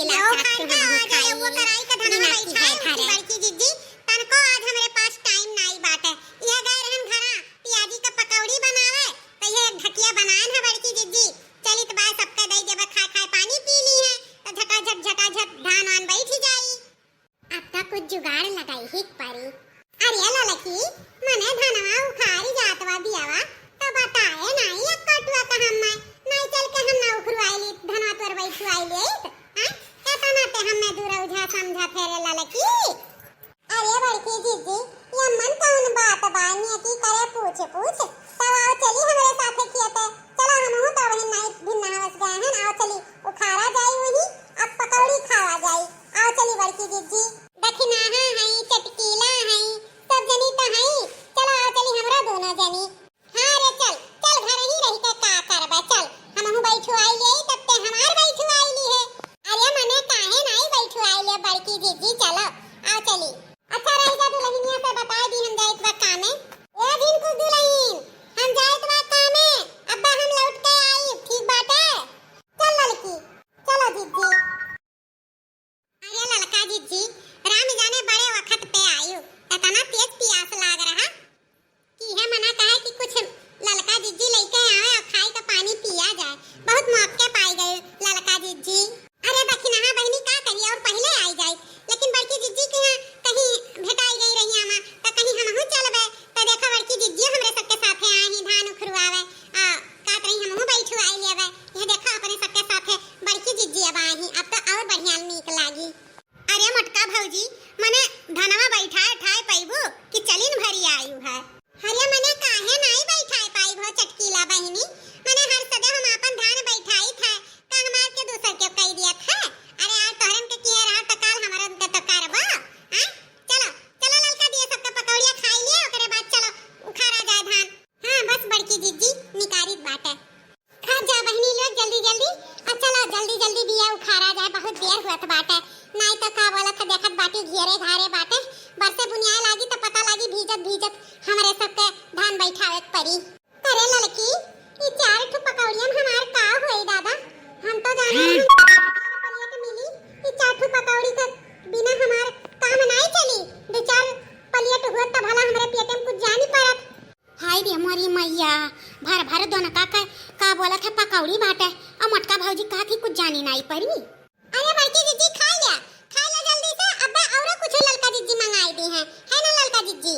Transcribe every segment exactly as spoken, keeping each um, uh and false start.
लो, खाए का आ जाए, वो कराई का धनवा बैठाए उनकी बड़की जिज्जी, तनको आज हमरे पास टाइम नाई बाटे। यह गए रहन घरा पियाजी का पकौड़ी बनावे, तो ये एक ढकिया बनान है बड़की जिज्जी। चली तो बाय सबके दई देबे, खाए खाए पानी पी ली है, तो झटाझट झटाझट धान वान बैठ जाई। अब तो कुछ जुगाड़ लगाई ही परी। अरे ललकी, मने धनवा उखारी जात बा बियावा, तो बताए नाई एक कटुआ का हम मैं, नाई चल के हम ना उखरुआई ली, धनवा तोर बैठुआई ली, हाँ? केतना ते हमें दूर उझा समझा फेरे ललकी। अरे बड़की जिज्जी, ये मन कौन बात बा, नेकी करे पूछ पूछ, तब आओ चली हमरे साथे खेते, चलो हमहू तो वही नाई भिन्ना हवस गए हैं, आओ चली उखारा जाई वही, अब पकौड़ी खावा जाई, आओ चली बड़की जिज्जी। दखिनाहा हई, चटकीला हई, सब जनी तो हई। चला आ चली हमरा दोनों जनी। हाँ रे चल, चल घर ही रही के का करबे, चल हमहू बैठुआई ले, तब ते हमार बैठुआई ली है। अरे मने काहे नाई बैठुआई ले बड़की जिज्जी, चलो आ चली। अच्छा रह जा दुल्हनिया से बताई दी हम जाइत बा कामे। ए झिनकू दुल्हन, हम जाइत बा कामे, अब्बा हम लौट के आई, ठीक बाटे? चल ललकी, चलो जिज्जी। अरे ललका जिज्जी, राम जाने बड़े वक्त पे आयु, इतना तेज पियास लाग रहा कि है मना कहे कि कुछ ललका जिज्जी लेके आवे और खाई का पानी पिया जाए। बहुत मौके पाई गए ललका जिज्जी। अरे दखिनहा बहिनी का करी और पहले आई जाई, लेकिन बड़की जिज्जी के यहाँ कहीं भेटाई गई रही आमा, तो कहीं हमहू चलबे, तो देखा बड़की जिज्जी हमरे सबके साथे आई ही धान उखरुआवे। आ, कहत रही हमहू बैठुआई लेबे। यह देखा अपने सबके साथे बड़की जिज्जी अब आई ही, अब तो और बढ़िया नीक लागी। अरे मोटका भौजी, मने धनवा बैठाए ठाए पैबू कि चलिन भरी आयु है? अरे मने काहे नाई बैठाए पाई भो चटकीला बहिनी, मने हर सदे हम आपन धान बैठाई थे, का हमार के दूसर के कई दिया थे? अरे आज तोहरन के किए रहा तो काल हमारन के तो करबा, हैं? चलो, चलो ललका दिए सबके पकौड़िया खाई लिए, ओकरे बाद चलो उखारा जाए धान। हाँ, बस बड़की जिज्जी, निकारित बाटे। खा जा बहिनी लोग जल्दी जल्दी, आ चला जल्दी जल्दी बिया उखारा जाए, बहुत देर हुअत बाटे। नाई तो का बोलत है, देखत बाटी घेरे घारे बाटे, बरसे बुनियाए लागी तो पता लागी भीजत भीजत हमरे सबके धान बैठावे के पड़ी। अरे ललकी, ई चार ठो पकौड़ियन हमार का होई दादा? हम तो जाने हम प्लेट मिली, ई चार ठो पकौड़ी के बिना हमार काम नाई चली। दो चार प्लेट हुअत त भला हमरे पेटे में कुछ जानी पड़त। हाय रे मोरी मैया, भर भर दोनका का, का बोलत है पकौड़ी बाटे, और मोटका भौजी कहत ही कुछ जानी नाई परी। अरे बड़की जिज्जी खा लिया, खा लिया जल्दी से, अब औरो कुछ ललका जिज्जी मंगाई दी है, है ना ललका जिज्जी?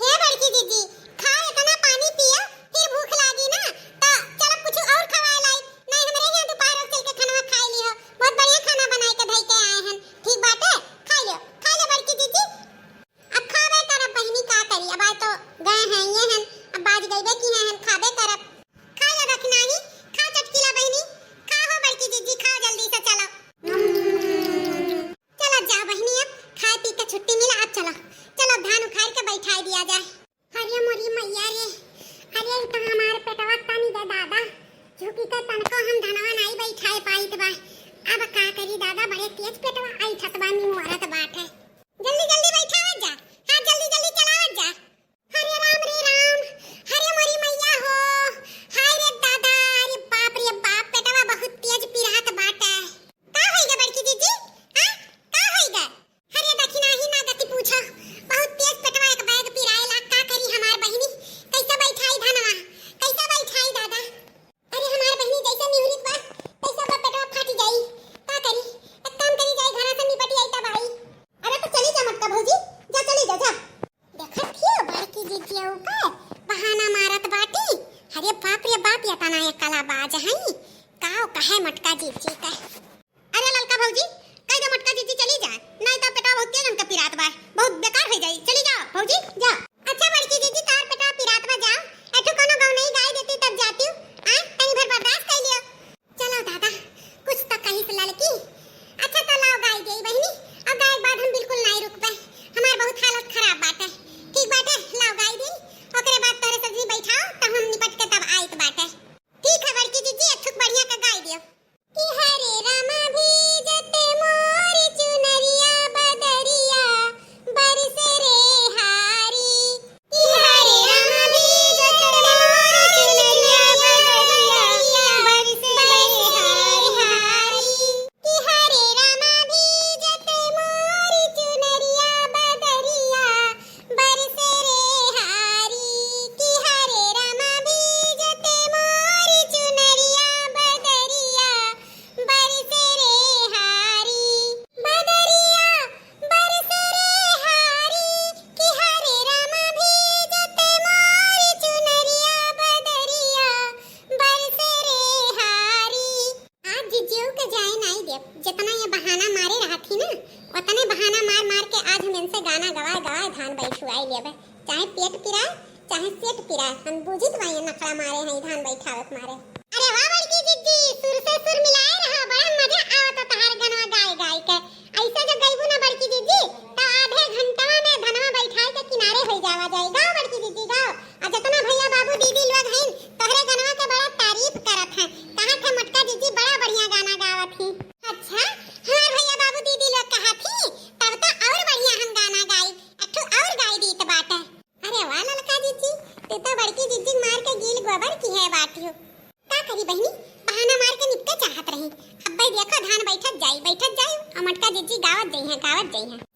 हे बड़की जिज्जी, खा इतना पानी पिया, फिर भूख लागी ना, तो चलो कुछ और खवाए लाई, नहीं हमरे यहाँ दोपहर चल के खाना खाए ली हो, बहुत बढ़िया खाना बनाए के धई के आए हैं, ठीक बाटे, खा लियो, खा लियो बड़की जिज्जी। अब खाबे करब बहिनी, का करी, अब आए तो गए हैं, ये हैं, अब बाज गईबे की हैं, हम खाबे करब। खा लो दखिनाही, खा चटकीला बहिनी, खा हो बड़की जिज्जी, खाओ जल्दी से, चलो। गवाए गवाए धान बैठुआई लेबे, चाहे पेट पिराए, चाहे सेट पिराए, हम बुझित बाई नखड़ा मारे हैं धान बैठावे के मारे। अरे वाह बड़की जिज्जी, सुर से सुर मिलाए रहा, बड़ा मजा आवत तहार गनवा गाए गाए के। ऐसे जब गईबू ना बड़की जिज्जी, तो आधे घंटवा में धनवा बैठाए के किनारे हो जावा जाई। गाओ बड़की जिज्जी, गाओ। आ जतना भैया बाबू दीदी लोग हैं, तोहरे गनवा के बड़ा तारीफ करत हैं, कहत है मोटका जिज्जी बड़ा बढ़िया गाना गावत ही। अच्छा, हमार भैया बाबू दीदी लोग कहत ही, तब तो और बढ़िया हम गाना गाई, एक ठो और गाई दीत बाटे। अरे वाह ललका जिज्जी, तू तो बड़की जिज्जी मार के गील गोबर की है बाटियो। का करी बहिनी, बहाना मार के निपटे चाहत रही। अब्बे देखो धान बैठत जाई, बैठत जाई, और मोटका जिज्जी गावत जइहैं, गावत जइहैं।